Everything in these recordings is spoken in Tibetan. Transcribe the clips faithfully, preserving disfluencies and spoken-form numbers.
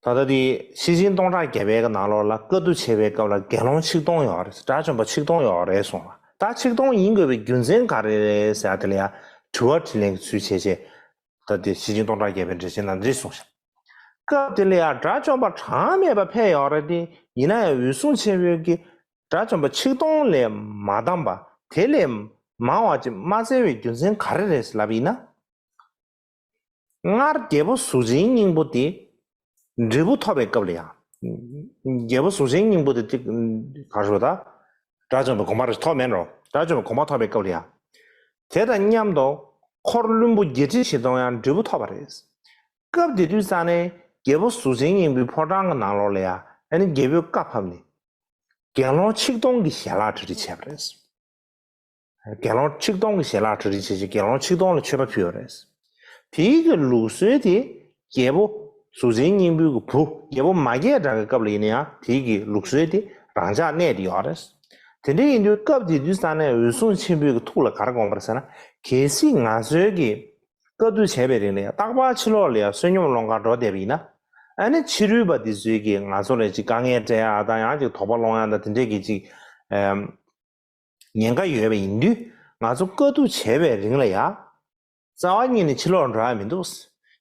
ད་ལྟ་དེ་ཤེར་ཕྱིན་སྟོང་ཕྲག་བརྒྱ་པའི་གི་ནང་ལོགས་ལ་བཀའ་བསྡུ་བྱེད་པའི་སྐབས་ལ་དགེ་སློང་ཆིག་སྟོང་ཡོད་རེད། དགྲ་བཅོམ་པ་ཆིག་སྟོང་ཡོད་རེད་གསུངས་ལ། ད་ཆིག་སྟོང་ཡིན་དགོས་པའི་རྒྱུ་མཚན་ག་རེ་རེད་ཟེར་ཡ་དེ་ལ་ཡ་དྲི་བ་དྲིས་ལན་གྱི་ཚུལ་བྱས་བྱས། ད་དེ་ཤེར་ཕྱིན་སྟོང་ཕྲག་བརྒྱ་པའི་འགྲེལ་ཆེན་ནང་འདི་གསུངས་ཤག་སྐབས་དེ་ལ་ཡ་དགྲ་བཅོམ་པ་གྲངས་མེད་པ་ཕེབས་ཡོད་རེད་དེ། ཡིན་ན་ཡང་འོད་སྲུང་ཆེན་པོས་ཀྱི་དགྲ་བཅོམ་པ་ཆིག་སྟོང་ལས་མ་བསྡམས་པ་དེ་ལས་མང་བ་ཅིག་མ་བཙལ་བའི་རྒྱུ་མཚན་ག་རེ་རེད་ལབ་ཡིན་ན། སྔར་རྒྱལ་པོ་གཟུགས་ཅན་སྙིང་པོ་དེ་འབྲས་བུ་ཐོབ་པའི་སྐབས་ལ་ཡང་། རྒྱལ་པོ་གཟུགས་ཅན་སྙིང་པོ་དེ་གཅིག་ག་རེ་ཟེར་ད། དགྲ་བཅོམ་པའི་གོ་འཕང་རེ་ཐོབ་མེད་འགྲོ། དགྲ་བཅོམ་པའི་གོ་འཕང་ཐོབ་པའི་སྐབས་ལ་ཡང་། དེ་དང་མཉམ་དུ་འཁོར་བློན་པོ་བརྒྱད་ཁྲི་བཞི་སྟོང་ཡང་འབྲས་བུ་ཐོབ་པ་རེད། སྐབས་དེ་དུས་ཙང་ནས་རྒྱལ་པོ་གཟུགས་ཅན་སྙིང་པོའི་ཕོ་བྲང་གི་ནང་ལོགས་ལ་ཡང་ཨ་ནི་རྒྱལ་པོས་བཀའ་ཕབ་ནས། དགེ་སློང་ཆིག་སྟོང་གི་ཞལ་ལག་གྲ་སྒྲིག་བྱས་པ་རེད། དགེ་སློང་ཆིག་སྟོང་གི་ཞལ་ལག་གྲ་སྒྲིག་བྱས་རྗེས་དགེ་སློང་ཆིག་སྟོང་ལ་མཆོད་པ་ཕུལ་བ་རེད། དེའི་གི་ལུགས་སྲོལ་དེ་རྒྱལ་པོ་གཟུགས་ཅན་སྙིང་པོའི་གི་བུ་རྒྱལ་པོ་མ་སྐྱེས་དགྲ་གི་སྐབས་ལ་ཡིན་ན་ཡང་དེའི་གི་ལུགས་སྲོལ་དེ་རང་འཇགས་གནས་ཏེ་ཡོད་རེད། དེ་འདྲ་ཡིན་དུས་སྐབས་དེ་དུས་ཙང་ནས་འོད་སྲུང་ཆེན་པོའི་གི་ཐུགས་ལ་ག་རེ་དགོངས་པ་རེད་ཟེར་ན། གལ་སྲིད་ང་ཚོའི་གི་བཀའ་བསྡུ་བྱས་པའི་རིང་ལ་ཡང་རྟག་པར་ཕྱི་ལོགས་ལ་ཡང་བསོད་སྙོམས་སློང་གར་འགྲོ་བསྡད་པ་ཡིན་ན། ཨ་ནི་ཕྱི་རོལ་པ་དེ་ཚོས་ཀྱིས་ང་ཚོ་ལ་ཅིག་དཀའ་ངལ་སྤྲད་ཡ་དང་ཡང་ཅིག་དོགས་པ་སློང་ཡ་དང་དེ་འདྲས་ཀྱི་ཅིག་ཨམ། ཉེན་ཁ་ཡོད་པ་ཡིན་དུས་ང་ཚོ་བཀའ་བསྡུ་བྱས་པའི་རིང་ལ་ཡང་རྩ་བ་ཉིད་ནས་ཕྱི་ལོགས་འགྲོ་ཡ་མི་འདུག་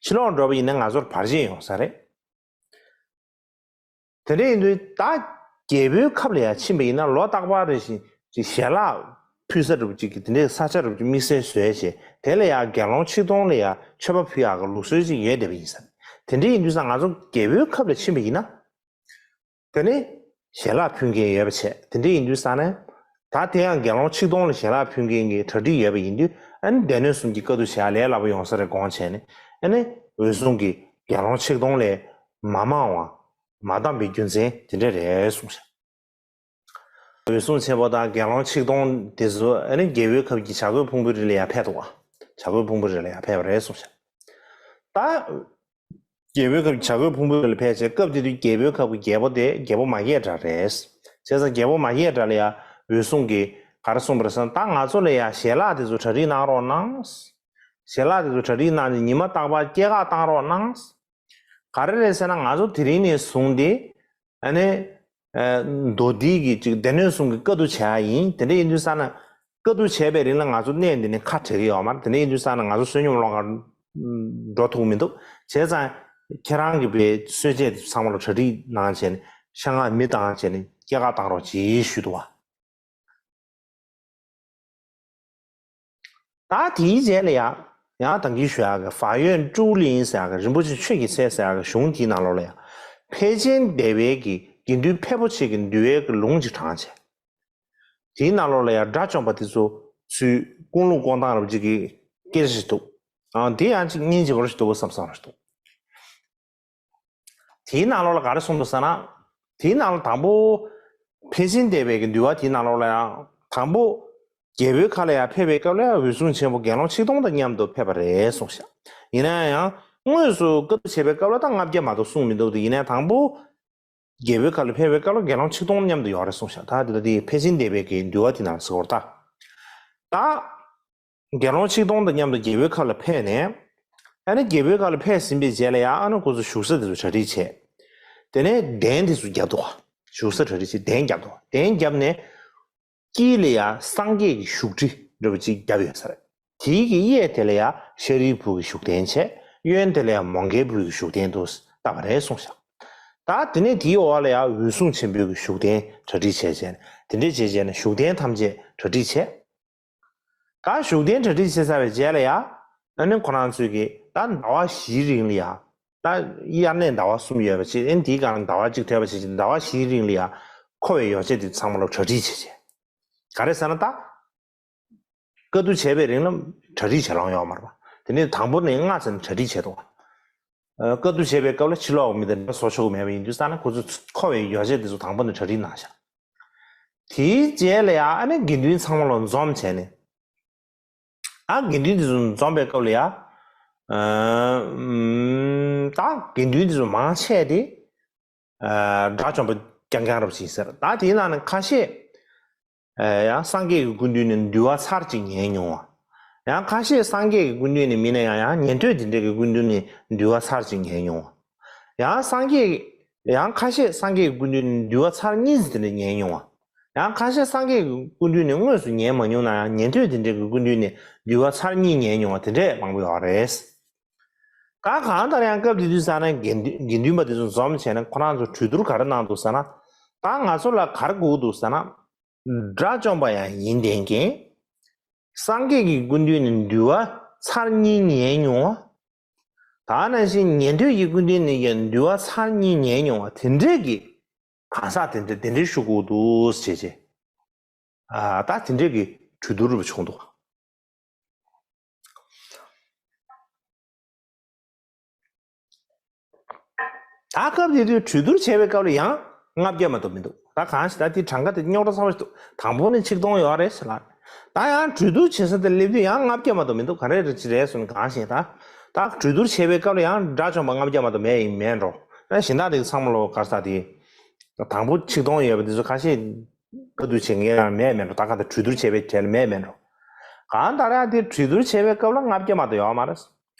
ཕྱི་ལོགས་འགྲོ་བ་ཡིན་ན་ང་ཚོར་བར་ཆད་ཡོང་ས་རེད། དེ་འདྲ་ཡིན་དུས་ད་རྒྱལ་པོའི་ཁབ་ལ་ཡང་ཕྱིན་པ་ཡིན་ན་ལོ་རྟག་པར་རེ་བཞིན་ཅིག་ཞལ་ལག་ཕུལ་ས་འདྲ་པོ་ཅིག་གི་དེ་འདྲའི་ས་ཆ་འདྲ་པོ་ཅིག་དམིགས་བསལ་བཟོས་བྱས་དེ་ལ་ཡང་དགེ་སློང་ཆིག་སྟོང་ལ་ཡང་མཆོད་པ་ཕུལ་ཡག་གི་ལུགས་སྲོལ་ཅིག་ཡོད་བསྡད་པ་ཡིན་ས་རེད། དེ་འདྲ་ཡིན་དུས་ཙང་ང་ཚོ་རྒྱལ་པོའི་ཁབ་ལ་ཕྱིན་པ་ཡིན་ན། དེ་ནས་ཞལ་ལག་ཕུལ་མཁན་ཡོད་པ་བྱས། དེ་འདྲ་ཡིན་དུས་ཙང་ནས་ད་དེ་ཡང་དགེ་སློང་ཆིག་སྟོང་ལ་ཞལ་ལག་ཕུལ་མཁན་གྱི་གྲ་སྒྲིག་ཡོད་པ་ཡིན་དུས་ཨ་ནི་སྡེ་སྣོད་གསུམ་གྱི་བཀའ་བསྡུ་བྱེད་ཡ་ལས་སླ་པོ་ཡོང་ས་རེད་དགོངས་བྱས་ནས་ཨ་ནི་འོད་སྲུང་གིས་དགེ་སློང་ཆིག་སྟོང་ལས་མ་མང་བ་མ་བསྡམས་པའི་རྒྱུ་མཚན་དེ་འདྲ་རེད་གསུངས་ཤག་འོད་སྲུང་ཆེན་པོ་དང་དགེ་སློང་ཆིག་སྟོང་དེ་ཚོ་ཨ་ནི་རྒྱལ་པོའི་ཁབ་ཀྱི་བྱ་རྒོད་ཕུང་པོའི་རི་ལ་ཡར་ཕེབས་འདུག་བ། བྱ་རྒོད་ཕུང་པོའི་རི་ལ་ཡར་ཕེབས་པ་རེད་གསུངས་ཤག་ད། རྒྱལ་པོའི་ཁབ་བྱ་རྒོད་ཕུང་པོའི་ལ་ཕེབས་བྱས་སྐབས་དེ་དུས་རྒྱལ་པོའི་ཁབ་ཀྱི་རྒྱལ་པོ་དེ་རྒྱལ་པོ་མ་སྐྱེས་དགྲ་རེད། བྱས་ཙང་རྒྱལ་པོ་མ་སྐྱེས་དགྲ་ལ་ཡང་འོད་སྲུང་གིས་ག་རེ་གསུངས་པ་རེད་ཟེར་ན། ད་ང་ཚོ་ལ་ཡང་ཞལ་ལག་དེ་ཚོ་གྲ་སྒྲིག་གནང་རོགས་གནང་། ཞལ་ལག་དེ་ཚོ་གྲ་སྒྲིག་གནང་ནས་ཉི་མ་རྟག་པར་སྐྱེས་སྐར་བཏང་རོགས་གནང་། ག་རེ་རེད་ཟེར་ན་ང་ཚོ་དེ་རིང་ནས་བཟུང་སྟེ། ཨ་ནི། ཨ། མདོ་སྡེ་གི་ཅིག་སྡེ་སྣོད་གསུམ་གྱི་བཀའ་བསྡུ་བྱ་ཡ་ཡིན། དེ་འདྲ་ཡིན་དུས་ཙང་ན། བཀའ་བསྡུ་བྱས་པའི་རིང་ལ་ང་ཚོ་གནས་འདི་ནས་ཁ་བྲལ་གྱི་ཡོད་མ་རེད། དེ་འདྲ་ཡིན་དུས་ཙང་ན་ང་ཚོ་བསོད་སྙོམས་སློང་གར་འགྲོ་ཐུབ་མི་འདུག་བྱས་ཙང་། ཁྱེད་རང་གི་པའི་གསོལ་ཇ་དེ་ཚང་མ་ལ་གྲ་སྒྲིག་གནང་བྱས་ནས་ཤ་ངག་མེ་བཏང་བྱས་ནས་སྐྱེས་སྐར་བཏང་རོགས་གྱིས་ཞུས་འདུག་བ། ད་དེའི་རྗེས་ལ་ཡང་ཡང་ད་གིན་ཞུ་ཡག་གི་法院詔令ཟེར་ཡག་གི་རིན་པོ་ཆེ་ཆོས་ཀྱི་ཚལ་ཟེར་ཡག་གི་གཞུང་དེའི་ནང་ལོགས་ལ་ཡང་ཕལ་ཆེན་སྡེ་པའི་གི་དགེ་འདུན་ཕལ་པོ་ཆེ་གི་འདུལ་བའི་གི་ལུང་ཅིག་དྲངས་བྱས། དེའི་ནང་ལོགས་ལ་ཡང་དགྲ་བཅོམ་པ་དེ་ཚོ་ཚུར་སྐུང་ལུང་སྐོང་སྟངས་རབ་ཅིག་གི་སྐད་ཆ་ཞིག་འདུག་ཨ། དེ་ཡང་ཅིག་སྙིང་རྗེ་པོ་ཞིག་འདུག་བསམ་བསམ་རེ་འདུག་དེའི་ནང་ལོགས་ལ་ག་རེ་གསུངས་འདུག་ཟེར་ན། དེའི་ནང་ལ་དང་པོ། ཕལ་ཆེན་སྡེ་པའི་གི་འདུལ་བ་དེའི་ནང་ལོགས་ལ་ཡང་དང་པོ། རྒྱལ་པོའི་ཁབ་ལ་ཡང་ཕེབས་པའི་སྐབས་ལ་ཡང་འོད་སྲུང་ཆེན་པོ་དགེ་སློང་ཆིག་སྟོང་དང་མཉམ་དུ་ཕེབས་པ་རེད་གསུངས་ཤག་ཡིན་ན་ཡང་དངོས་སུ་བཀའ་བསྡུ་བྱེད་པའི་སྐབས་ལ་ད་ལྔ་བརྒྱ་མ་གཏོགས་གསུངས་མི་འདུག་དེ་ཡིན་ན་ཡང་དང་པོ། རྒྱལ་པོའི་ཁབ་ལ་ཕེབས་པའི་སྐབས་ལ་དགེ་སློང་ཆིག་སྟོང་མཉམ་དུ་ཡོད་རེད་གསུངས་ཤག་ད་དེ་ལ་དེ་ཕལ་ཆེན་སྡེ་པའི་གི་འདུལ་བ་དེ་ནང་ཟེར་བར་ད། ད། དགེ་སློང་ཆིག་སྟོང་དང་མཉམ་དུ་རྒྱལ་པོའི་ཁབ་ལ་ཕེབས་ནས། ཨ་ནི་རྒྱལ་པོའི་ཁབ་ལ་ཕེབས་ཟིན་པའི་རྗེས་ལ་ཡང་ཨ་ནི་ཁོ་ཚོ་བཞུགས་ས་དེ་ཚོ་གྲ་སྒྲིག་བྱས། དེ་ནས་གདན་དེ་ཚོ་བརྒྱབ་འདུག་བ། བཞུགས་ས་གྲ་སྒྲིག་བྱས་གདན་བརྒྱབ་འདུག་བ། གདན་བརྒྱབ་ནས། དཀྱིལ་ལ་ཡང་སངས་རྒྱས་ཀྱི་བཞུགས་ཁྲི་འདྲ་པོ་ཅིག་བརྒྱབ་ཡོད་ས་རེད། དེའི་གི་གཡས་དེ་ལ་ཡང་ཤཱ་རིའི་བུ་གི་བཞུགས་གདན་བྱས། གཡོན་དེ་ལ་ཡང་མོའུ་འགལ་བུ་གི་བཞུགས་གདན་དུ་བཏབ་པ་རེད་གསུངས་ཤག་ད་དེ་ནས་དེའི་འོག་ལ་ཡང་འོད་སྲུང་ཆེན་པོའི་གི་བཞུགས་གདན་གྲ་སྒྲིག་བྱས་བྱས་ནས་དེ་འདྲས་བྱས་བྱས་ནས་བཞུགས་གདན་ཐམས་ཅད་གྲ་སྒྲིག་བྱས། ད་བཞུགས་གདན་གྲ་སྒྲིག་བྱས་ཚར་བའི་རྗེས་ལ་ཡང་ཨ་ནི་ཁོ་རང་ཚོས་ཀྱིས་ད་ཟླ་བ་བཞིའི་རིང་ལ་ཡང་ད་དབྱར་གནས་ཟླ་བ་གསུམ་ཡོད་པ་ཅིག་ཨ་ནི་དེའི་སྒང་ལ་ཟླ་བ་གཅིག་ཐེབས་པ་བྱས་ཅིག་ཟླ་བ་བཞིའི་རིང་ལ་ཡང་མཁོ་བའི་ཡོ་བྱད་དེ་ཚང་མ་ལ་གྲ་སྒྲིག་བྱས་བྱས། ག་རེ་ཟེར་ན་ད། བཀའ་བསྡུ་བྱས་པའི་རིང་ལ་གྲ་སྒྲིག་བྱེད་ལོང་ཡོད་མ་རེད་པ། དེ་ནས་དང་པོ་ནས་སྔ་ཙམ་ནས་གྲ་སྒྲིག་བྱས་འདུག་བ། ཨ། བཀའ་བསྡུ་བྱས་པའི་སྐབས་ལ་ཕྱི་ལོགས་མི་དེ་འདྲ་བཟོ་ཆོག་གི་མེད་པ་ཡིན་དུས་ཙང་ན་ཁོ་ཚོས་མཁོ་བའི་ཡོ་བྱད་དེ་ཚོ་དང་པོ་ནས་གྲ་སྒྲིག་གནང་ཤག་དེའི་རྗེས་ལ་ཡང་ཨ་ནི་དགེ་འདུན་ཚང་མ་ལ་འཛོམས་བྱས་ནས། ཨ། དགེ་འདུན་དེ་ཚོ་འཛོམས་པའི་སྐབས་ལ་ཡང་། ཨ། ཨམ། ད་དགེ་འདུན་དེ་ཚོ་མང་ཆེ་དེ། ཨ། དགྲ་བཅོམ་པ་རྐྱང་རྐྱང་རབ་ཅིག་ཟེར། ད་དེའི་ནང་ནས་ཁ་ཤས། ཨ། ཡང་སངས་རྒྱས་ཀྱི་སྐུ་མདུན་ནས་འདུལ་བ་ཚར་གཅིག་ཉན་མྱོང་བ། ཡང་ཁ་ཤས་སངས་རྒྱས་ཀྱི་སྐུ་མདུན་ནས་མིན་ན་ཡང་ཡང་ཉན་ཐོས་དེ་འདྲས་ཀྱི་སྐུ་མདུན་ནས་འདུལ་བ་ཚར་གཅིག་ཉན་མྱོང་བ། ཡང་སངས་རྒྱས། ཡང་ཁ་ཤས་སངས་རྒྱས་ཀྱི་སྐུ་མདུན་ནས་འདུལ་བ་ཚར་གཉིས་ཙམ་དེ་འདྲ་ཉན་མྱོང་བ། ཡང་ཁ་ཤས་སངས་རྒྱས་ཀྱི་སྐུ་མདུན་ནས་དངོས་སུ་ཉན་མ་མྱོང་ན་ཡང་ཉན་ཐོས་དེ་འདྲས་ཀྱི་སྐུ་མདུན་ནས་འདུལ་བ་ཚར་གཉིས་ཉན་མྱོང་བ་དེ་འདྲས་མང་པོ་ཡོད་རེད། ད་གང་ལྟར་ཡང་སྐབས་དེ་དུས་ཙ་ན་དགེ་འདུན་དགེ་འདུན་པ་དེ་ཚོ་འཛོམས་བྱས་ནས་ཁོ་རང་ཚོ་གྲོས་བསྡུར་ག་རེ་གནང་འདུག་ཟེར་ན། ད་ང་ཚོ་ལ་ག་རེ་དགོས་འདུག་ཟེར་ན། དགྲ་བཅོམ་པ་ཡང་ཡིན་བསྡད་མཁན། སངས་རྒྱས་ཀྱི་སྐུ་མདུན་ནས་འདུལ་བ་ཚར་གཉིས་ཉན་མྱོང་བ། ད་ནང་བཞིན་ཉན་ཐོས་ཀྱི་སྐུ་མདུན་ནས་ཀྱང་འདུལ་བ་ཚར་གཉིས་ཉན་མྱོང་བ་དེ་འདྲས་ཀྱི་གང་ཟག་དེ་འདྲས་དེ་འདྲས་ཞུ་དགོས་འདུག་ཟེར་བྱས། ཨ། ད་དེ་འདྲས་ཀྱི་གྲོས་བསྡུར་བྱུང་འདུག་ད་སྐབས་དེ་དུས་གྲོས་བསྡུར་བྱས་པའི་སྐབས་ལ་ཡང་ལྔ་བརྒྱ་མ་གཏོགས་མི་འདུག་ད་གང་ཞིག་ད་དེ་གྲངས་ཀ་དེ་རྙོག་དྲ་ཚ་བོ་ཞིག་འདུག་དང་པོ་ནས་ཆིག་སྟོང་ཡོད་རེད་ཟེར་ལ། ད་ཡང་གྲོས་བསྡུར་བྱེད་ས་དེ་སླེབས་དུས་ཡང་ལྔ་བརྒྱ་མ་གཏོགས་མི་འདུག་ག་རེ་རེད་ཅི་རེད་ཟེར་ན་གང་ཞིག་ད། ད་གྲོས་བསྡུར་བྱས་པའི་སྐབས་ལ་ཡང་དགྲ་བཅོམ་པ་ལྔ་བརྒྱ་མ་གཏོགས་མེད་ཡིན་མེད་འགྲོ། ཨ། གཞན་དག་དེ་ཚང་མ་ལོ་ག་རེ་ཟེར་དེ། དང་པོ་ཆིག་སྟོང་ཡོད་པ་དེ་ཚོ་ཁ་ཤས་བཀའ་བསྡུར་བྱེད་མཁན་ཡང་མེད་མེད་འགྲོ། ད་ག་ད་གྲོས་བསྡུར་བྱས་པའི་གྲས་ལ་མེད་མེད་འགྲོ། གང་ལྟར་ཡང་དེ་གྲོས་བསྡུར་བྱས་པའི་སྐབས་ལ་ལྔ་བརྒྱ་མ་གཏོགས་ཡོད་མ་རེད།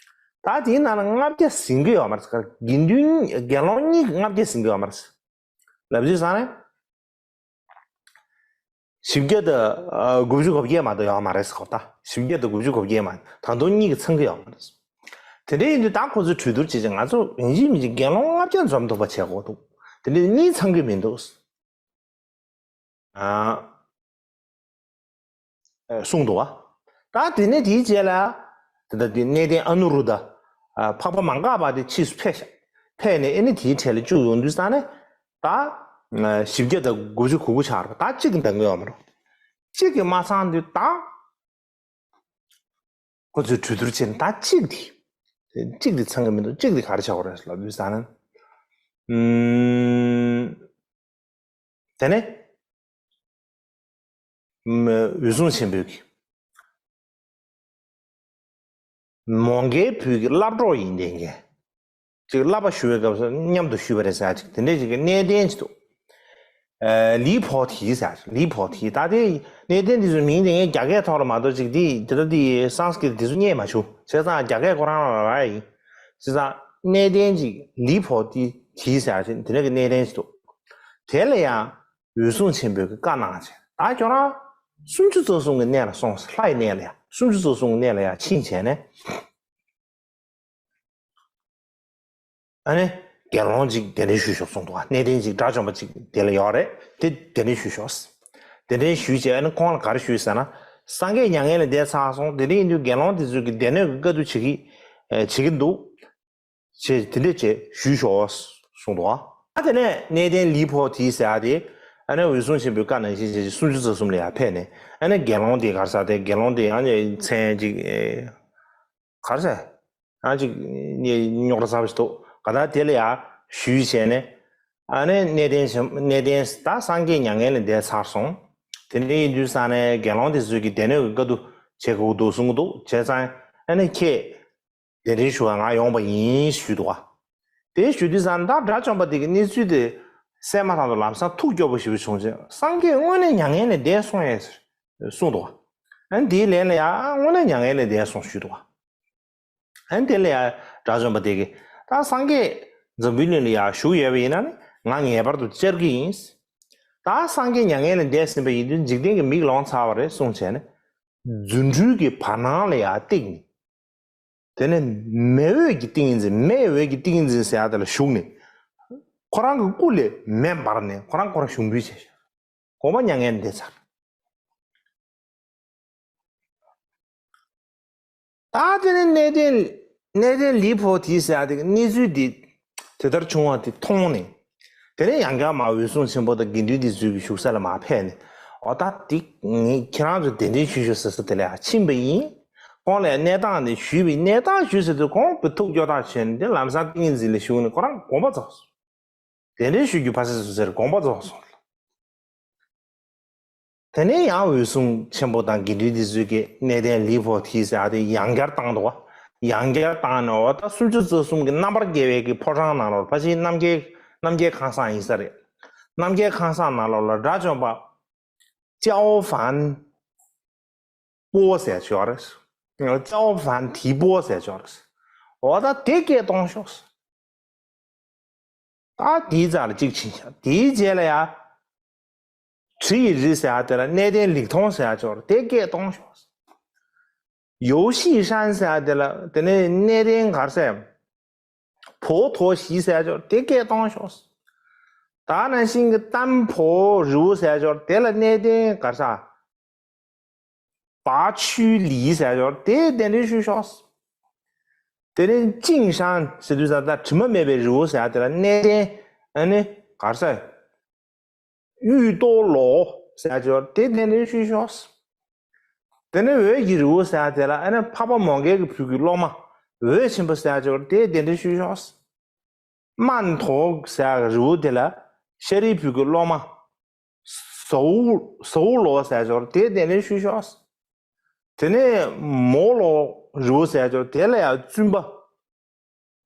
ད་དེའི་ནང་ལ་ལྔ་བརྒྱ་ཟིན་གྱི་ཡོད་མ་རེད། དགེ་འདུན་དགེ་སློང་གཉིས་ལྔ་བརྒྱ་ཟིན་གྱི་ཡོད་མ་རེད། ལབ་དུས་ཙང་ནས། བཞི་བརྒྱ་དང་དགུ་བཅུ་གོ་བརྒྱད་མ་གཏོགས་ཡོད་མ་རེད་ཟེར་གོ། ད་བཞི་བརྒྱ་དང་དགུ་བཅུ་གོ་བརྒྱད་མ་ད་དུང་གཉིས་ཀྱིས་ཚང་གི་ཡོད་མ་རེད། དེ་འདྲ་ཡིན་དུས་ད་ཁོ་ཚོས་གྲོས་བསྡུར་བྱེད་ཅིང་ང་ཚོ་ཡིན་གཅིག་མིན་གཅིག་དགེ་སློང་ལྔ་བརྒྱ་འཛོམས་ཐུབ་པ་བྱེད་དགོས་འདུག་དེ་འདྲ་གཉིས་ཚང་གི་མི་འདུག་ཨ། གསུངས་འདུག་བ། ད་དེ་ནས་དེའི་རྗེས་ལ་ད་ལྟ་དེ་གནས་བརྟན་ཨ་ནུ་རུ་ད། འཕགས་པ་མ་འགགས་པ་དེ་ཕྱིས་སུ་ཕེབས་ཤག་ཕེབས་ནས་ཨེ་ནི་དེའི་གྲས་ལ་བཅུག་ཡོང་དུས་ཙང་ནས། ད་བཞི་བརྒྱ་དང་དགུ་བཅུ་གོ་དགུ་ཆགས་རེད་པ། ད་གཅིག་གི་འདང་གི་ཡོད་མ་རེད། གཅིག་གིས་མ་ཚང་དུས་ད། ཁོ་ཚོས་གྲོས་བསྡུར་བྱས་ནས་ད་གཅིག་དེ། གཅིག་དེ་ཚང་གི་མི་འདུག་གཅིག་དེ་ག་རེ་བྱ་དགོས་རེད་ལབ་དུས་ཙང་ནས། ཨུམ། དེ་ནས། ཨུམ། འོད་སྲུང་ཆེན་པོས་ཀྱི། མོའུ་འགལ་བུ་གི་སློབ་གྲོགས་ཡིན་བསྡད་མཁན། ཅིག་བསླབ་པ་ཞུ་བའི་སྐབས་སུ་མཉམ་དུ་ཞུས་པ་རེད་ཟེར་ཅིག་དེ་འདྲས་ཅིག་གི་གནས་བརྟན་ཅིག་འདུག་ཨ། ལི་ཕོ་ཐི་ཟེར། ལི་ཕོ་ཐི། ད་དེ་གནས་བརྟན་འདི་ཚོའི་མིང་དེ་ངས་རྒྱ་སྐད་ཐོག་ལ་མ་གཏོགས་ཅིག་དེ་དེ་ད་དེ་སཾ་སྐྲྀ་ཏ་འདི་ཚོ་རྙེད་མ་བྱུང་། བྱས་ཙང་རྒྱ་སྐད་ཁོ་རང་ལ་རག་ཡིན། བྱས་ཙང་གནས་བརྟན་ཅིག་ལི་ཕོ་ཐི་ཐི་ཟེར་ཅིག་དེ་འདྲ་གི་གནས་བརྟན་ཅིག་འདུག་དེ་ལ་ཡང་འོད་སྲུང་ཆེན་པོས་ཀྱི་བཀའ་གནང་བྱས། ད་ཁྱོད་རང་སུམ་ཅུ་རྩ་གསུམ་གྱི་གནས་ལ་སོང་ཟེར། ལྷ་ཡི་གནས་ལ་ཡ། སུམ་ཅུ་རྩ་གསུམ་གྱི་གནས་ལ་ཡ་ཕྱིན་བྱས་ནས། ཨ་ནི། དགེ་སློང་ཅིག་གདན་འདྲེན་ཞུས་ཤོག་གསུངས་འདུག་ག་གནས་བརྟན་ཅིག་དགྲ་བཅོམ་པ་ཅིག་དེ་ལ་ཡོད་རེད། དེ་གདན་འདྲེན་ཞུས་ཤོག་གདན་འདྲེན་ཞུས་བྱས་ཨ་ནི་ཁོང་ལ་ག་རེ་ཞུས་ཟེར་ན། སངས་རྒྱས་མྱ་ངན་ལས་འདས་ཚར་སོང་། དེ་འདྲ་ཡིན་དུས་དགེ་སློང་དེ་ཚོས་ཀྱི་སྡེ་སྣོད་ཀྱི་བཀའ་བསྡུ་བྱེད་ཀྱི། ཨེ། བྱེད་ཀྱི་འདུག་ཅེས་དེ་འདྲས་བྱས་ཞུས་ཤོག་གསུངས་འདུག་ག་ཨ། དེ་ནས་གནས་བརྟན་ལི་ཕོ་ཐི་ཟེར་ཡ་དེ། ཨ་ནི་འོད་སྲུང་ཆེན་པོའི་བཀའ་ནང་བཞིན་བྱས་བྱས་སུམ་ཅུ་རྩ་གསུམ་ལ་ཡར་ཕེབས་ནས། ཨ་ནི་དགེ་སློང་དེ་ག་རེ་ཟེར་དེ། དགེ་སློང་དེ་ཨ་ནི་མཚན་ཅིག་ཨེ། ག་རེ་ཟེར། ཨ། ཅིག་རྙོག་དྲ་ཚ་པོ་ཞིག་འདུག་ག་ད་དེ་ལ་ཡར་ཞུས་བྱས་ནས། ཨ་ནི་གནས་བརྟན་ཆེན། གནས་བརྟན་ད་སངས་རྒྱས་མྱ་ངན་ལས་འདས་ཚར་སོང་། དེ་འདྲ་ཡིན་དུས་ཙང་ནས་དགེ་སློང་དེ་ཚོས་ཀྱི་སྡེ་སྣོད་ཀྱི་བཀའ་བསྡུ་བྱེད་དགོས་འདུག་གསུང་གི་འདུག་བྱས་ཙང་ཨ་ནི་ཁྱེད་གདན་འདྲེན་ཞུ་བར་ང་ཡོང་པ་ཡིན་ཞུས་འདུག་ག་དེ་ཞུ་དུས་ཙང་ད་དགྲ་བཅོམ་པ་དེ་གི་གནས་ཚུལ་དེ་གསན་མ་ཐག་ཏུ་ལམ་སང་ཐུགས་སྐྱོ་པོ་ཞེ་པོ་བྱུང་རྗེས། སངས་རྒྱས་དངོས་གནས་མྱ་ངན་ལས་འདས་སོང་ངས་ཟེར་གསུངས་འདུག་ག་ཨ་ནི་དེའི་ལན་ལ་ཡང་། ཨ། དངོས་གནས་མྱ་ངན་ལས་འདས་སོང་ཞུས་འདུག་ག་ཨ་ནི་དེ་ལ་ཡང་དགྲ་བཅོམ་པ་དེ་གིས། ད་སངས་རྒྱས་འཛམ་བུའི་གླིང་ལ་ཡང་བཞུགས་ཡོད་པ་ཡིན་ན་ནི་ང་ངེས་པར་དུ་བཅར་གྱི་ཡིན། ད་སངས་རྒྱས་མྱ་ངན་ལས་འདས་ཟིན་པ་ཡིན་དུས་འཇིག་རྟེན་གྱི་མིག་ལོང་ཚར་བ་རེད་གསུངས་བྱས་ནས། རྫུ་འཕྲུལ་གྱི་བར་སྣང་ལ་ཡང་བཏེགས་ནས། དེ་ནས་མེ་འོད་ཀྱི་ཏིང་ངེ་འཛིན། མེ་འོད་ཀྱི་ཏིང་ངེ་འཛིན་ཟེར་ཡ་དེ་ལ་ཞུགས་ནས། ཁོ་རང་གི་སྐུ་ལས་མེ་འབར་ནས་ཁོ་རང་ཁོ་རང་ཞུགས་འབུལ་བྱས་ཤག་དགོངས་པ་མྱ་ངན་ལས་འདས་ཚར། ད་དེ་ནས་གནས་བརྟན། གནས་བརྟན་ལི་ཕོ་ཐི་ཟེར་ཡ་དེ་གི་གནས་ཚུལ་འདི་དེ་ལྟར་བྱུང་བ་དེ་མཐོང་ནས། དེ་ནས་ཡང་བསྐྱར་མར་འོད་སྲུང་ཆེན་པོ་དང་དགེ་འདུན་འདི་ཚོའི་གི་བཞུགས་ས་ལ་མར་ཕེབས་ནས། འོ་ད་འདི་ངས་ཁྱེད་རང་ཚོ་གདན་འདྲེན་ཞུས་ཤོག་ཟེར་ས་དེ་ལ་ཡར་ཕྱིན་པ་ཡིན། ཁོང་ལ་གནས་སྟངས་འདི་ཞུས་པ་ཡིན། གནས་སྟངས་ཞུས་ཟེར་དུས་ཁོང་དཔེ་ཐུགས་སྐྱོ་ཐག་ཆོད་ནས། དེ་ལམ་སང་ཏིང་ངེ་འཛིན་ལ་ཞུགས་ནས་ཁོ་རང་དགོངས་པ་རྫོགས་སོང་། གདན་འདྲེན་ཞུ་རྒྱུ་ཕ་སེ་སུ་སེར་དགོངས་པ་རྫོགས་སོང་། དེ་ནས་ཡང་འོད་སྲུང་ཆེན་པོ་དང་དགེ་འདུན་འདི་ཚོས་ཀྱི་གནས་བརྟན་ལི་ཕོ་ཐི་ཟེར་ཡ་དེ་ཡང་བསྐྱར་བཏང་འདུག་ག་ཡང་བསྐྱར་བཏང་ནས། འོ་ད་སུམ་ཅུ་རྩ་གསུམ་གྱི་རྣམ་པར་རྒྱལ་བའི་གི་ཕོ་བྲང་ནང་ལོགས། ཕལ་ཆེར་རྣམ་རྒྱལ། རྣམ་རྒྱལ་ཁང་བཟང་ཡིན་ས་རེད། རྣམ་རྒྱལ་ཁང་བཟང་ནང་ལོགས་ལ་དགྲ་བཅོམ་པ་ཅའོ་ཧྥན་པོ་ཟེར་ཅིག་ཡོད་རེད། ཅའོ་ཧྥན་ཐི་པོ་ཟེར་ཅིག་ཡོད་རེད། འོ་ད་དེ་སྐད་གཏོང་ཤོག་ཨ་དེའི་རྩ་ལ་གཅིག་ཕྱིན་ཤག་དེའི་རྗེས་ལ་ཡ། གྲི་ཡི་རི་ཟེར་ཡ་དེ་ལ་གནས་བརྟན་ལིག་ཐོང་ཟེར་ཡ་ཅིག་ཡོད་རེད། དེ་སྐད་གཏོང་ཤོག་ཡོ་ཤི་ཧྲན་ཟེར་ཡ་དེ་ལ་དེ་ནས་གནས་བརྟན་ག་རེ་ཟེར། བོ་ཐོ་ཞི་ཟེར་ཡ་ཅིག་ཡོད་རེད། དེ་སྐད་གཏོང་ཤོག་ད་ནང་བཞིན་གྱི་ཏམ་བོ་རི་བོ་ཟེར་ཡ་ཅིག་ཡོད་རེད། དེ་ལ་གནས་བརྟན་ག་རེ་ཟེར། བ་ཆུ་ལི་ཟེར་ཡ་ཅིག་ཡོད་རེད། དེ་གདན་འདྲེན་ཞུས་ཤོག་དེ་ནས་ཅིང་ཧྲན་ཟེར་དུས་ཙང་ད་དྲི་མ་མེད་པའི་རི་བོ་ཟེར་ཡ་དེ་ལ་གནས་བརྟན་ཨ་ནི་ག་རེ་ཟེར། གཡུ་ཏོ་ལོ་ཟེར་ཡ་ཅིག་ཡོད་རེད། དེ་གདན་འདྲེན་ཞུས་ཤོག་དེ་ནས་འོད་ཀྱི་རི་བོ་ཟེར་ཡ་དེ་ལ་ཨ་ནི་འཕགས་པ་མོའུ་འགལ་གྱི་བུ་གི་སློབ་མ་འོད་ཆེན་པོ་ཟེར་ཡ་ཅིག་ཡོད་རེད། དེ་གདན་འདྲེན་ཞུས་ཤོག་སྨན་ཐོག་ཟེར་ཡ་གི་རི་བོ་དེ་ལ་ཤཱ་རིའི་བུ་གི་སློབ་མ་ཟའུ་ཟའུ་ལོ་ཟེར་ཡ་ཅིག་ཡོད་རེད། དེ་གདན་འདྲེན་ཞུས་ཤོག་དེ་ནས་མོ་ལོ་རི་བོ་ཟེར་ཡ་ཅིག་ཡོད་རེད། དེ་ལ་ཡ་བཙུན་པ་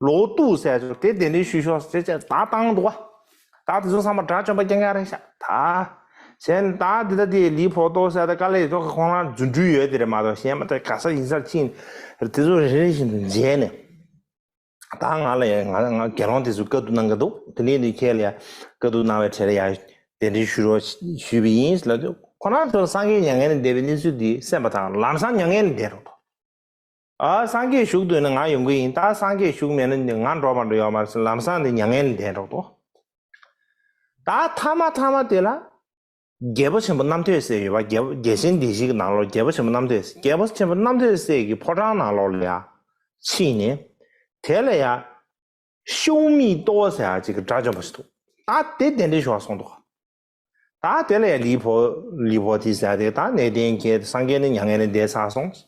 ལོ་ཏུ་ཟེར་ཡ་ཅིག་ཡོད་རེད། དེ་གདན་འདྲེན་ཞུས་ཤོག་ཟེར་བྱས་ད་བཏང་འདུག་བ། ད་དེ་ཚོ་ཚང་མ་དགྲ་བཅོམ་པ་རྐྱང་རྐྱང་རེད་ཤག་ད་གཞན་ད་འདི་ད་དེ་ལི་ཕོ་ཏོ་ཟེར་ད་དཀའ་ལས་ཐོག་ཁོང་རང་རྫུ་འཕྲུལ་ཡོད་དེ་རེད་མ་གཏོགས་གཞན་མ་ད་ག་ས་ཡིན་སར་ཕྱིན་དེ་ཚོ་རེ་རེ་བཞིན་དུ་མཇལ་ནས། ད་ང་ལ་ཡ་ང་ང་དགེ་སློང་དེ་ཚོས་བཀའ་བསྡུར་གནང་གི་འདུག་དེ་ནས་དེ་ཁྱེད་ལ་ཡ་བཀའ་བསྡུར་གནང་བའི་གྲས་ལ་ཡ་གདན་འདྲེན་ཞུ་རོགས་ཞུས་པ་ཡིན་ལབ་དུས་ཁོ་རང་ཚོར་སངས་རྒྱས་མྱ་ངན་ལས་འདས་པའི་གནས་ཚུལ་འདི་གསན་པ་དང་ལམ་སང་མྱ་ངན་ལས་འདས་འགྲོ་འདུག་ཨ་སངས་རྒྱས་བཞུགས་འདུག་ན་ང་ཡོང་གི་ཡིན། ད་སངས་རྒྱས་བཞུགས་མེད་ན་ང་འགྲོ་མ་འགྲོ་ཡོད་མ་རེད་ཟེར་ལམ་སང་དེ་མྱ་ངན་ལས་འདས་འགྲོ་འདུག་ད་ཐ་མ་ཐ་མ་དེ་ལ། རྒྱལ་པོ་ཆེན་པོ་རྣམ་ཐོས་སྲས་ཡོད་པ། རྒྱལ་རྒྱལ་ཆེན་སྡེ་བཞི་གི་ནང་ལོགས་རྒྱལ་པོ་ཆེན་པོ་རྣམ་ཐོས་སྲས། རྒྱལ་པོ་ཆེན་པོ་རྣམ་ཐོས་སྲས་ཀྱི་ཕོ་བྲང་ནང་ལོགས་ལ་ཡ་ཕྱིན་ནས་དེ་ལ་ཡ་ཤུང་མི་ཏོ་ཟེར་ཡ་ཅིག་གི་དགྲ་བཅོམ་པ་ཞིག་འདུག་ད་དེ་གདན་འདྲེན་ཞུ་བར་སོང་འདུག་ད་དེ་ལ་ཡ་ལི་ཕོ་ལི་ཕོ་ཐི་ཟེར་ཡ་དེ་ད་གནས་བརྟན་གྱི་སངས་རྒྱས་ནི་མྱ་ངན་ལས་འདས་ཚར་སོང་།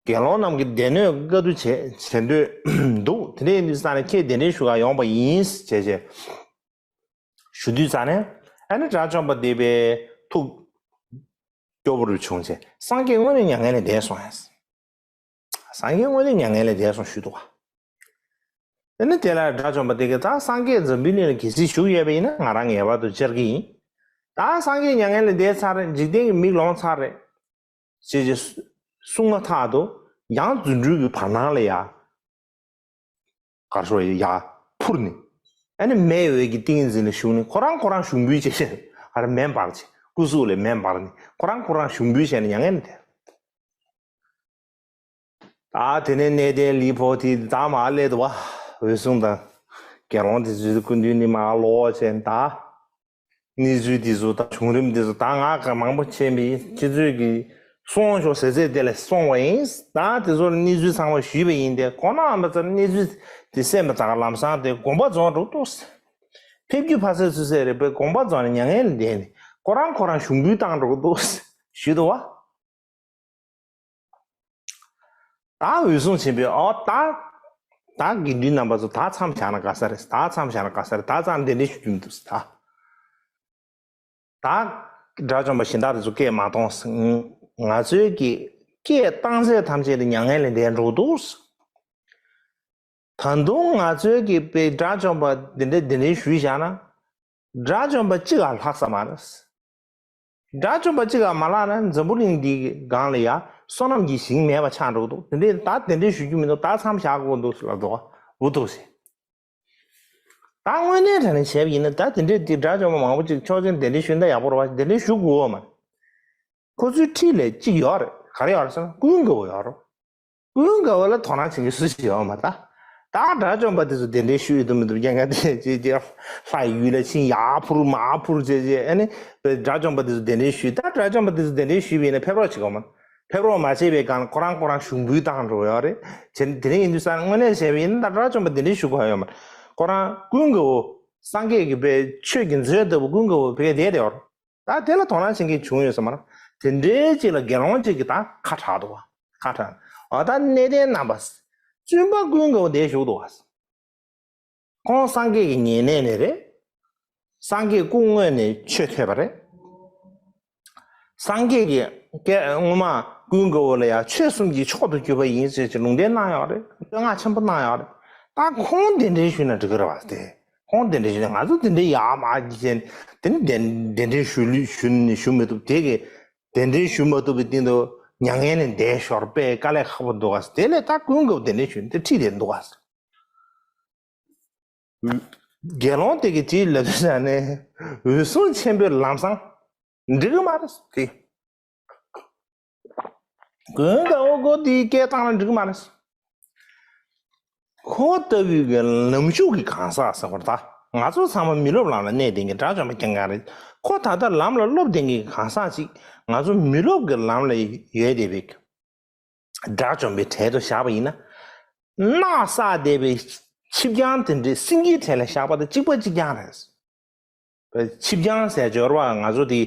དགེ་སློང་རྣམས་ཀྱི་སྡེ་སྣོད་བཀའ་བསྡུ་བྱེད་བྱེད་འདོད་འདུག་དེ་འདྲ་ཡིན་དུས་ས་ནས་ཁྱེད་གདན་འདྲེན་ཞུ་གར་ཡོང་པ་ཡིན་ཞེས་བྱས། ཞུ་དུས་ཙ་ནས་ཨ་ནི་དགྲ་བཅོམ་པ་འདི་པའི་ཐུགས་སྐྱོ་པོ་རུ་བྱུང་བྱས་སངས་རྒྱས་དངོས་གནས་མྱ་ངན་ལས་འདས་སོང་ཡ། སངས་རྒྱས་དངོས་གནས་མྱ་ངན་ལས་འདས་སོང་ཞུས་འདུག་བ། ཨ་ནི་དེ་ལ་དགྲ་བཅོམ་པ་འདི་གིས་ད་སངས་རྒྱས་འཛམ་བུའི་གླིང་ལ་གལ་སྲིད་བཞུགས་ཡོད་པ་ཡིན་ན་ང་རང་ངེས་པར་དུ་བཅར་གྱི་ཡིན། ད་སངས་རྒྱས་མྱ་ངན་ལས་འདས་ཚར་རེད། འཇིག་རྟེན་གྱི་མིག་ལོང་ཚར་རེད། ཅེས་ཅེས་གསུངས་མ་ཐག་ཏུ་ཡང་རྫུ་འཕྲུལ་གྱི་བར་སྣང་ལ་ཡ། གར་ཤོར་ཡ་འཕུར་ནས། ཨ་ནི་མེ་འོད་ཀྱི་ཏིང་ངེ་འཛིན་ལ་ཞུགས་ནས་ཁོ་རང་ཁོ་རང་ཞུགས་འབུལ་བྱས་ཤིང་ཨ་ར་མེ་འབར་བྱས་སྐུ་གཟུགས་ལས་མེ་འབར་ནས་ཁོ་རང་ཁོ་རང་ཞུགས་འབུལ་བྱས་ནས་མྱ་ངན་ལས་འདས། ད་དེ་ནས་གནས་བརྟན་ལི་ཕོ་ཐི་ད་མར་སླེབས་འདུག་བ། འོད་སྲུང་དང་དགེ་སློང་དེ་ཚོའི་སྐུ་མདུན་ནས་མར་ལོག་བྱས་ད། གནས་ཚུལ་འདི་ཚོ་དང་བྱུང་རིམ་འདི་ཚོ་ད་ང་ག་མང་པོ་བྱས་མི་ཁྱེད་ཚོས་ཀྱིས་གསུང་ཤོག་ཟེར་ཚད་དེ་ལ་སོང་བ་ཡིན། ད་དེ་ཚོ་ལ་གནས་ཚུལ་ཚང་མ་ཞུས་པ་ཡིན་ཏེ་ཁོ་ན་ཨ་མ་ཚ་གནས་ཚུལ་དེ་གསན་པ་དང་ལམ་སང་དེ་དགོངས་པ་རྫོགས་འགྲོ་འདུག་ཕེབས་རྒྱུ་ཕ་སའི་ཚུལ་ཟེར་རེད་པས་དགོངས་པ་རྫོགས་ནས་མྱ་ངན་ལས་འདས་ནས་ཁོ་རང་ཁོ་རང་ཞུགས་འབུལ་བཏང་འགྲོ་གི་འདུག་ཞུས་འདུག་བ། ད་འོད་སྲུང་ཆེན་པོས་ཨོ་ད། ད་དགེ་འདུན་རྣམ་པ་ཚོ་ད་མཚམས་བཞག་ན་དགའ་ས་རེད། ད་མཚམས་བཞག་ན་དགའ་ས་རེད། ད་ཙང་གདན་འདྲེན་ཞུ་རྒྱུ་མི་འདུག་ད། ད་དགྲ་བཅོམ་པ་གཞན་དག་དེ་ཚོ་སྐད་མ་གཏོང་ཟེར། ང་ཚོའི་གི་སྐད་བཏང་ཚད་ཐམས་ཅད་དེ་མྱ་ངན་ལས་འདས་འགྲོ་འདུག་ད་དུང་ང་ཚོའི་གི་པའི་དགྲ་བཅོམ་པ་འདི་འདྲའི་གདན་འདྲེན་ཞུས་བཞག་ན། དགྲ་བཅོམ་པ་གཅིག་ལ་ལྷག་ས་མ་རེད། དགྲ་བཅོམ་པ་གཅིག་ལ་མ་ལྷག་ན་འཛམ་བུ་གླིང་འདིའི་སྒང་ལ་ཡ་བསོད་ནམས་ཀྱི་ཞིང་མེད་པ་ཆགས་འགྲོ་གི་འདུག་དེ་འདྲའི་ད་དེ་འདྲའི་ཞུ་རྒྱུ་མི་འདུག་ད་མཚམས་བཞག་དགོས་འདུག་ལབ་འདུག་འུ་ཐུག་ཟེར། ད་དངོས་གནས་དྲང་གནས་བྱས་པ་ཡིན་ན་ད་དེ་འདྲའི་དེ་དགྲ་བཅོམ་པ་མང་པོ་ཅིག་ཆོག་མཆན་གདན་འདྲེན་ཞུས་ན་ཡག་པོ་རེད་བ། གདན་འདྲེན་ཞུ་དགོས་བ་མ་རེད། ཁོ་ཚོའི་འཁྲིས་ལ་གཅིག་ཡོད་རེད། ག་རེ་ཡོད་རེད་ཟེར་ན་ཀུན་དགའ་བོ་ཡོད་རེད། ཀུན་དགའ་བོ་ལ་དོ་སྣང་བྱེད་མཁན་སུ་ཞིག་ཡོད་མ་རེད། ད་དགྲ་བཅོམ་པ་དེ་ཚོ་གདན་འདྲེན་ཞུས་ཡོད་དུ་མི་འདུག་རྐྱང་རྐྱང་དེ་ཅེས་ཅེས་ལྷ་ཡི་ཡུལ་ལ་ཕྱིན་ཡར་འཕུར་མར་འཕུར་བྱས་བྱས་ཨ་ནི་དགྲ་བཅོམ་པ་དེ་ཚོ་གདན་འདྲེན་ཞུས། ད་དགྲ་བཅོམ་པ་དེ་ཚོ་གདན་འདྲེན་ཞུས་པ་ཡིན་ན་ཕེབས་རོགས་བྱེད་དགོས་མ་རེད། ཕེབས་རོགས་མ་བྱས་པའི་སྒང་ཁོ་རང་ཁོ་རང་ཞུགས་འབུལ་བཏང་འགྲོ་ཡོད་རེད། བྱས་དེ་རིང་ཡིན་དུས་ས་དངོས་གནས་བྱས་པ་ཡིན་ན་ད་དགྲ་བཅོམ་པ་གདན་འདྲེན་ཞུ་དགོས་ཡོད་མ་རེད། ཁོ་རང་ཀུན་དགའ་བོ་སངས་རྒྱས་ཀྱི་པའི་ཆོས་ཀྱི་མཛོད་ལྟ་བུ་ཀུན་དགའ་བོ་ཕ་གིར་བསྡད་བསྡད་ཡོད་རེད། ད་དེ་ལ་དོ་སྣང་བྱེད་མཁན་བྱུང་ཡོད་ས་མ་རེད། དེ་འདྲའི་ཅིག་ལ་དགེ་སློང་ཅིག་གིས་ད་ཁ་གྲགས་འདུག་བ། ཁ་གྲགས། འོ་ད་གནས་བརྟན་རྣམ་པ། བཙུན་པ་ཀུན་དགའ་བོ་འདིར་བཞུགས་འདུག་བ། ཁོང་སངས་རྒྱས་ཀྱི་ཉེ་གནས་ནས་རེད། སངས་རྒྱས་སྐུ་དངོས་ནས་ཆོས་ཐོས་པ་རེད། སངས་རྒྱས་ཀྱིས་སྐད་སྔོན་མ་ཀུན་དགའ་བོ་ལ་ཡང་ཆོས་གསུམ་གྱི་མཆོག་ཏུ་གྱུར་པ་ཡིན་ཟེར་གྱི་ལུང་བསྟན་གནང་ཡོད་རེད། བསྟོད་བསྔགས་ཆེན་པོ་གནང་ཡོད་རེད། ད་ཁོང་གདན་འདྲེན་ཞུས་ན་འགྲིག་གི་རེད་བ་དེ། ཁོང་གདན་འདྲེན་ཞུས་ན་ང་ཚོ་དེ་འདྲའི་ཡག་མ་གི་ཅན་དེ་ནི་གདན་གདན་འདྲེན་ཞུ་ལུས་ཞུ་ནི་ཞུ་མི་ཐུབ་དེ་གི་གདན་འདྲེན་ཞུ་མ་ཐུབ་པའི་སྟེང་དུ་མྱ་ངན་ལས་འདས་ཤོར་པས་དཀའ་ལས་ཁག་པོ་འདུག་ག་དེ་ལས་ད་ཀུན་དགའ་བོ་གདན་འདྲེན་ཞུས་ནི་དེ་ཁྲིད་དེ་འདུག་ག་དགེ་སློང་དེ་གིས་དེ་ལབ་དུས་ཙ་ནས་འོད་སྲུང་ཆེན་པོས་ལམ་སང་འགྲིག་གི་མ་རེད་དེ། ཀུན་དགའ་བོ་ཁོ་དེའི་སྐད་བཏང་ན་འགྲིག་གི་མ་རེད། ཁོ་ལྟ་བུའི་གི་ལམ་ཞུགས་ཀྱི་གང་ཟག་ཟེར་བ་ད། ང་ཚོ་ཚང་མ་མི་སློབ་ལམ་ལ་གནས་བསྡད་མཁན་དགྲ་བཅོམ་པ་རྐྱང་རྐྱང་རེད། ཁོ་ད་ལྟ་ལམ་ལ་སློབ་བསྡད་མཁན་གྱི་གང་ཟག་ཅིག་ང་ཚོ་མི་སློབ་ཀྱི་ལམ་ལ་ཡོད་བསྡད་པའི་དགྲ་བཅོམ་པའི་གྲལ་དུ་བཞག་པ་ཡིན་ན། ནགས་བསགས་བསྡད་པའི་ཆིབས་རྐྱང་དེ་འདྲའི་སེང་གེའི་གྲལ་ལ་བཞག་པ་དང་གཅིག་པ་གཅིག་རྐྱང་རེད། ཆིབས་རྐྱང་ཟེར་སྦྱོར་བ་ང་ཚོ་དེ་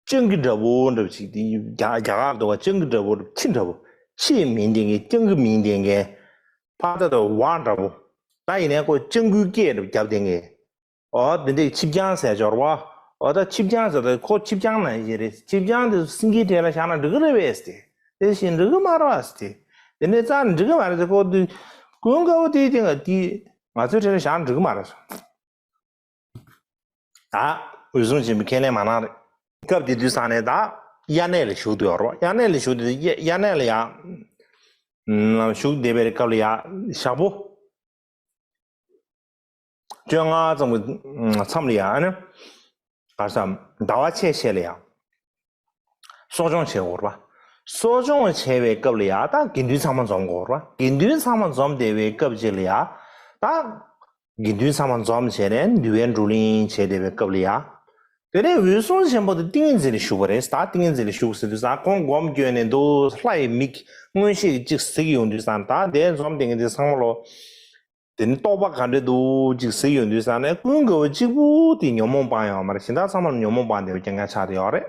སྤྱང་ཀི་འདྲ་བོ་འདྲ་བོ་ཅིག་དེ་རྒྱ་རྒྱ་གར་འདུག་བ། སྤྱང་ཀི་འདྲ་བོ་ཁྱི་འདྲ་བོ། ཁྱི་མིན་དེ་ངས་སྤྱང་ཀི་མིན་དེ་ངས་ཕ་ད་ད་བ་འདྲ་བོ། ད་ཡིན་ནའི་ཁོ་སྤྱང་ཀིའི་སྐད་འདྲ་བོ་རྒྱབ་དེ་ངས། ཨོ་དེ་འདྲའི་ཆིབས་རྐྱང་ཟེར་སྦྱོར་བ། ཨོ་ད་ཆིབས་རྐྱང་ཟེར་ད་ཁོ་ཆིབས་རྐྱང་ན་ཡིན་རེད། ཆིབས་རྐྱང་དེ་སེང་གེའི་གྲལ་ལ་བཞག་ན་འགྲིག་གི་རེད་པས་ཟེར་ཏེ། དེ་བཞིན་འགྲིག་གི་མ་རེད་པས་ཟེར་ཏེ། དེ་འདྲའི་རྩ་ནས་འགྲིག་གི་མ་རེད་ཟེར། ཁོ་དུས་ཀུན་དགའ་བོ་དེ་དེ་ང་དེ་ང་ཚོའི་གྲལ་ལ་བཞག་ན་འགྲིག་གི་མ་རེད། ད་འོད་སྲུང་ཆེན་པོས་ཁས་ལེན་མ་གནང་རེད། སྐབས་དེ་དུས་ཙ་ནས་ད་དབྱར་གནས་ལ་བཞུགས་བསྡད་ཡོད་རེད་པ། དབྱར་གནས་ལ་བཞུགས་དུས་དབྱར་གནས་ལ་ཡ། ཨམ། བཞུགས་བསྡད་པའི་སྐབས་ལ་ཡ་ཞག་པོ་བཅོ་ལྔ་ཙམ་གྱི་མཚམས་ལ་ཡ་ཨ་ནི་ག་རེ་ཟེར། ཟླ་བ་ཕྱེད་ཕྱེད་ལ་ཡ། གསོ་སྦྱོང་བྱེད་དགོས་རེད་པ། གསོ་སྦྱོང་བྱེད་པའི་སྐབས་ལ་ཡ་ད་དགེ་འདུན་ཚང་མ་འཛོམས་དགོས་རེད་པ། དགེ་འདུན་ཚང་མ་འཛོམས་བསྡད་པའི་སྐབས་ཅིག་ལ་ཡ་ད་དགེ་འདུན་ཚང་མ་འཛོམས་བྱས་ནས་འདུལ་བའི་བགྲོ་གླེང་བྱེད་བསྡད་པའི་སྐབས་ལ་ཡ། དེ་ནས་འོད་སྲུང་ཆེན་པོ་དེ་ཏིང་ངེ་འཛིན་ལ་བཞུགས་པ་རེད། ད་ཏིང་ངེ་འཛིན་ལ་བཞུགས་ཟེར་དུས་ཙང་ཁོང་སྒོམ་བསྐྱོན་ནས་འདུག་ལྷ་ཡི་མིག་མངོན་ཤེས་ཀྱིས་ཅིག་གཟིགས་ཡོང་དུས་ཙང་ད་དེ་འཛོམས་བསྡད་མཁན་དེ་ཚང་མ་ལོ། དེ་ནི་རྟོགས་པ་ག་འདྲ་འདུག་ཅིག་གཟིགས་ཡོང་དུས་ཙང་ནས་ཀུན་དགའ་བོ་གཅིག་པུ་དེ་ཉོན་མོངས་སྤངས་ཡོད་མ་རེད། གཞན་དག་ཚང་མ་ཉོན་མོངས་སྤངས་བསྡད་པ་རྐྱང་རྐྱང་ཆགས་བསྡད་ཡོད་རེད།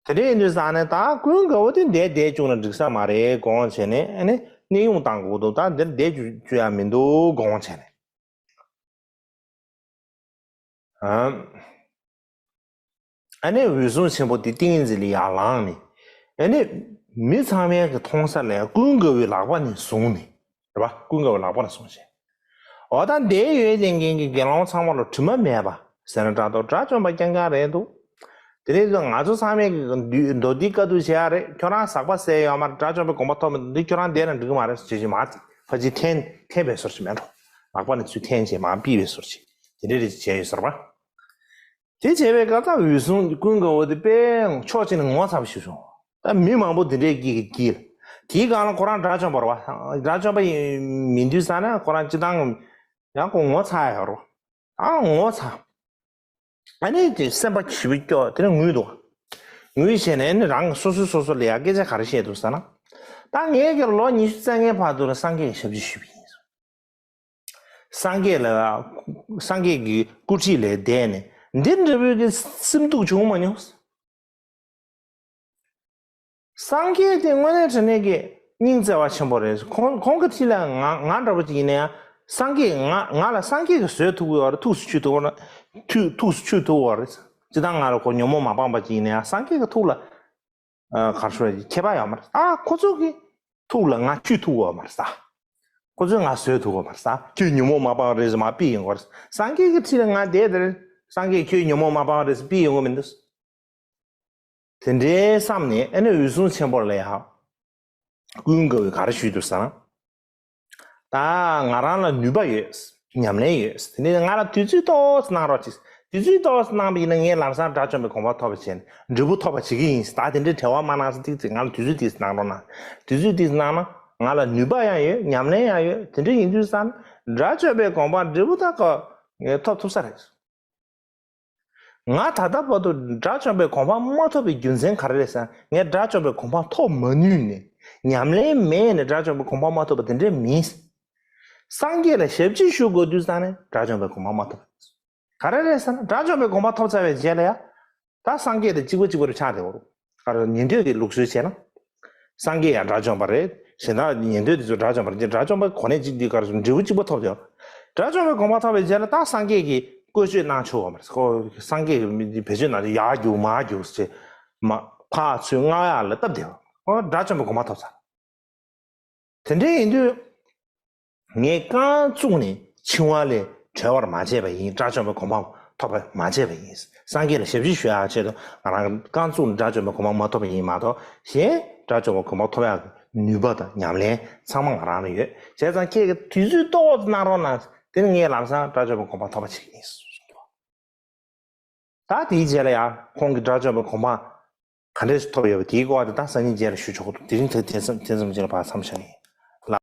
དེ་འདྲ་ཡིན་དུས་ཙང་ནས་ད་ཀུན་དགའ་བོ་དེ་འདིར་བསྡད་བཅུག་ན་འགྲིག་ས་མ་རེད་དགོངས་བྱས་ནས་ཨ་ནི་གནས་དབྱུང་བཏང་དགོས་འདུག་ད་འདིར་བསྡད་བཅུག་བཅུག་ཡ་མི་འདུག་དགོངས་བྱས་ནས། ཨ་ནི་འོད་སྲུང་ཆེན་པོ་དེ་ཏིང་ངེ་འཛིན་ལ་ཡར་ལངས་ནས། ཨ་ནི་མི་ཚང་མའི་གི་མཐོང་ས་ལ་ཀུན་དགའ་བོའི་ལག་པ་ནས་བཟུང་ནས། རེད་པ། ཀུན་དགའ་བོའི་ལག་པ་ནས་བཟུང་བྱས། འོ་ད་འདིར་ཡོད་བསྡད་མཁན་གྱི་དགེ་སློང་ཚང་མ་ལ་དྲི་མ་མེད་པ་ཟེར་ན་འདྲ་འདུག་དགྲ་བཅོམ་པ་རྐྱང་རྐྱང་རེད་འདུག་དེ་ནས་ང་ཚོ་ཚང་མས་ཀྱི་མདོ་སྡེ་བཀའ་བསྡུ་བྱེད་ཡ་རེད། ཁྱོད་རང་ཟག་པ་ཟད་ཡོད་མ་རེད། དགྲ་བཅོམ་པའི་དགོངས་པ་ཐོབ་མི་འདུག་འདི་ཁྱོད་རང་བསྡད་ན་འགྲིག་གི་མ་རེད་ཟེར་བྱས་ཅིག་མར་ཕར་ཅིག་འཐེན་འཐེན་པའི་བཟོ་ཅིག་མེད་འགྲོ། ལག་པ་ནས་ཚུར་འཐེན་བྱས་མར་ཕུད་པའི་བཟོ་ཅིག་དེ་འདྲ་རེ་ཅིག་བྱས་ཡོད་ཟེར་བ། དེ་བྱས་པའི་སྐབས་ད་འོད་སྲུང་ཀུན་དགའ་བོ་དེ་དཔེ་ཕྱོགས་གཅིག་ནས་ངོ་ཚ་བ་ཞིག་བྱུང་། ད་མི་མང་པོ་དེ་འདྲའི་གི་གི་དེའི་སྒང་ལ་ཁོ་རང་དགྲ་བཅོམ་པ་རེད་པ། དགྲ་བཅོམ་པ་ཡིན་མིན་དུས་ཙ་ན་ཁོ་རང་སྤྱིར་བཏང་ཡང་ཁོ་ངོ་ཚ་ཡ་ཡོད་རེད་པ། ཨ་ངོ་ཚ། ཨ་ནི་དེ་སེམས་པ་ཞེ་པོ་སྐྱོ་དེ་ནས་ངུས་འདུག་ངུས་བྱས་ནས་ནི་རང་སོ་སོ་སོ་སོ་ལ་ཡ་སྐད་ཆ་ག་རེ་བཤད་འདུག་ཟེར་ན། ད་ངས་ཀྱི་ལོ་ཉི་ཤུ་རྩ་ལྔའི་བར་དུ་ལ་སངས་རྒྱས་ཀྱི་ཞབས་ཕྱི་ཞུས་པ་ཡིན། སངས་རྒྱས་ལ་སངས་རྒྱས་ཀྱི་སྐུ་ཁྲིད་ལ་བསྡད་ནས་འདི་འདྲ་བོའི་གི་སེམས་སྡུག་བྱུང་མ་མྱོང་། སངས་རྒྱས་དེ་དངོས་གནས་དྲང་གནས་ཀྱི་སྙིང་བརྩེ་བ་ཆེན་པོ་རེད། ཁོང་ཁོང་གི་ཁྲིད་ལ་ང་ང་འདྲ་པོ་ཅིག་ཡིན་ན་ཡང་སངས་རྒྱས་ང་ང་ལ་སངས་རྒྱས་ཀྱིས་བཟོད་ཐུབ་ཀྱི་ཡོད་རེད། ཐུགས་སུ་ཆུད་ཐུབ་ཀྱི་ཡོད་རེད། ཐུགས་ཐུགས་སུ་ཆུད་ཐུབ་ཀྱི་ཡོད་རེད། ཅི་ལྟར་ང་ལ་ཁོ་ཉོན་མོངས་མ་སྤངས་པ་ཅིག་ཡིན་ན་ཡང་སངས་རྒྱས་ཀྱི་ཐུགས་ལ་ཨ་ག་རེ་ཞུ་དགོས་རེད། ཁྱད་པར་ཡོད་མ་རེད། ཨ་ཁོ་ཚོ་གི་ཐུགས་ལ་ང་ཆུད་ཐུབ་ཀྱི་ཡོད་མ་རེད་ས། ཁོ་ཚོས་ང་བཟོད་ཐུབ་ཀྱི་ཡོད་མ་རེད་ས། ཁྱོད་ཉོན་མོངས་མ་སྤངས་རེད་ཟེར་མར་ཕུད་ཡོང་གི་རེད། སངས་རྒྱས་ཀྱི་ཁྲིད་ལ་ང་བསྡད་དེ་རེད། སངས་རྒྱས་ཁྱོད་ཉོན་མོངས་མ་སྤངས་རེད་ཟེར་ཕུད་ཡོང་གི་མི་འདུག་དེ་འདྲའི་བསམ་ནས་ཨ་ནི་འོད་སྲུང་ཆེན་པོ་ལ་ཡང་ཀུན་དགའ་བོས་ག་རེ་ཞུས་འདུག་ཟེར་ན། ད་ང་རང་ལ་ནུས་པ་ཡོད། ཉམས་ལེན་ཡོད། དེ་ནས་ང་ལ་དུས་ཚོད་ཏོག་ཙམ་གནང་རོགས་གྱིས། དུས་ཚོད་ཏོག་ཙམ་གནང་བ་ཡིན་ན་ངས་ལམ་སང་དགྲ་བཅོམ་པའི་གོ་འཕང་ཐོབ་པ་བྱས་ནས་འབྲས་བུ་ཐོབ་པ་བྱེད་ཀྱི་ཡིན། ད་དེ་འདྲའི་བྲེལ་བ་མ་གནང་ཟེར། ཏིག་ཙམ་ང་ལ་དུས་ཚོད་ཏིག་ཙམ་གནང་རོགས་གནང་། དུས་ཚོད་ཏིག་ཙམ་གནང་ན་ང་ལ་ནུས་པ་ཡང་ཡོད། ཉམས་ལེན་ཡང་ཡོད། དེ་འདྲ་ཡིན་དུས་ཙང་དགྲ་བཅོམ་པའི་གོ་འཕང་འབྲས་བུ་ད་ག་ངས་ཐོབ་ཐུབ་ས་རེད། ང་ད་ལྟ་བར་དུ་དགྲ་བཅོམ་པའི་གོ་འཕང་མ་ཐོབ་པའི་རྒྱུ་མཚན་ག་རེ་རེད་ཟེར་ན། ངས་དགྲ་བཅོམ་པའི་གོ་འཕང་ཐོབ་མ་ནུས་ནས་ཉམས་ལེན་མེད་ནས་དགྲ་བཅོམ་པའི་གོ་འཕང་མ་ཐོབ་པ་དེ་འདྲས་མིན། སངས་རྒྱས་ལ་ཞབས་ཕྱི་ཞུ་དགོས་དུས་ཙང་ནས་དགྲ་བཅོམ་པའི་གོ་འཕང་མ་ཐོབ་པ་ག་རེ་རེད་ཟེར་ན། དགྲ་བཅོམ་པའི་གོ་འཕང་ཐོབ་ཚར་བའི་རྗེས་ལ་ཡང་ད་སངས་རྒྱས་དང་གཅིག་པ་གཅིག་པ་རུ་ཆགས་བསྡད་ཡོད་རེད། ག་རེ་ཉན་ཐོས་ཀྱི་ལུགས་སྲོལ་བྱས་ན། སངས་རྒྱས་ཡང་དགྲ་བཅོམ་པ་རེད། གཞན་དག་ཉན་ཐོས་དེ་ཚོ་དགྲ་བཅོམ་པ་རེད། དགྲ་བཅོམ་པ་གོ་གནས་གཅིག་འདི་ག་རེ་ཟེར། འབྲས་བུ་གཅིག་པ་ཐོབ་བསྡད་ཡོད་རེད། དགྲ་བཅོམ་པའི་གོ་འཕང་ཐོབ་པའི་རྗེས་ལ་ད་སངས་རྒྱས་ཀྱིས་བཀོལ་སྤྱོད་གནང་ཆོག་པ་མ་རེད། ཁོ་སངས་རྒྱས་ཀྱིས་མི་འདི་བེད་སྤྱོད་གནང་དུས་ཡར་རྒྱུག་མར་རྒྱུག་ཟེར་མ་ཕར་ཚུར་མངག་ཡག་ལ་སྟབས་བདེ་བ། ཁོ་དགྲ་བཅོམ་པའི་གོ་འཕང་ཐོབ་ཚར། དེ་འདྲ་ཡིན་དུས་ངས་རྐང་བཙུགས་ནས་འཆིང་བ་ལས་གྲོལ་བར་མ་བྱས་པ་ཡིན། དགྲ་བཅོམ་པའི་གོ་འཕང་ཐོབ་པར་མ་བྱས་པ་ཡིན། སངས་རྒྱས་ལ་ཞབས་ཕྱི་ཞུ་ཡག་ཆེད་དུ་ང་རང་རྐང་བཙུགས་ནས་དགྲ་བཅོམ་པའི་གོ་འཕང་མ་ཐོབ་པ་ཡིན་མ་གཏོགས། གཞན་དགྲ་བཅོམ་པའི་གོ་འཕང་ཐོབ་ཡག་གི་ནུས་པ་དང་ཉམས་ལེན་ཚང་མ་ང་རང་ལ་ཡོད། བྱས་ཙང་ཁྱེད་ཀྱིས་དུས་ཚོད་ཏོག་ཙམ་གནང་རོགས་གནང་། དེ་ནི་ངས་ལམ་སང་དགྲ་བཅོམ་པའི་གོ་འཕང་ཐོབ་པ་བྱེད་ཀྱི་ཡིན་གསུངས་འདུག་ད་དེའི་རྗེས་ལ་ཡང་ཁོང་གིས་དགྲ་བཅོམ་པའི་གོ་འཕང་ག་འདྲས་ཐོབ་ཡོད་པ་དེའི་སྐོར་དེ་ད་སང་ཉིན་རྗེས་ལ་ཞུ་ཆོག་གི་འདུག་དེ་རིང་དེ་དེ་ཙམ་དེ་ཙམ་རྗེས་ལ་ཕར་མཚམས་བཞག་ཡིན།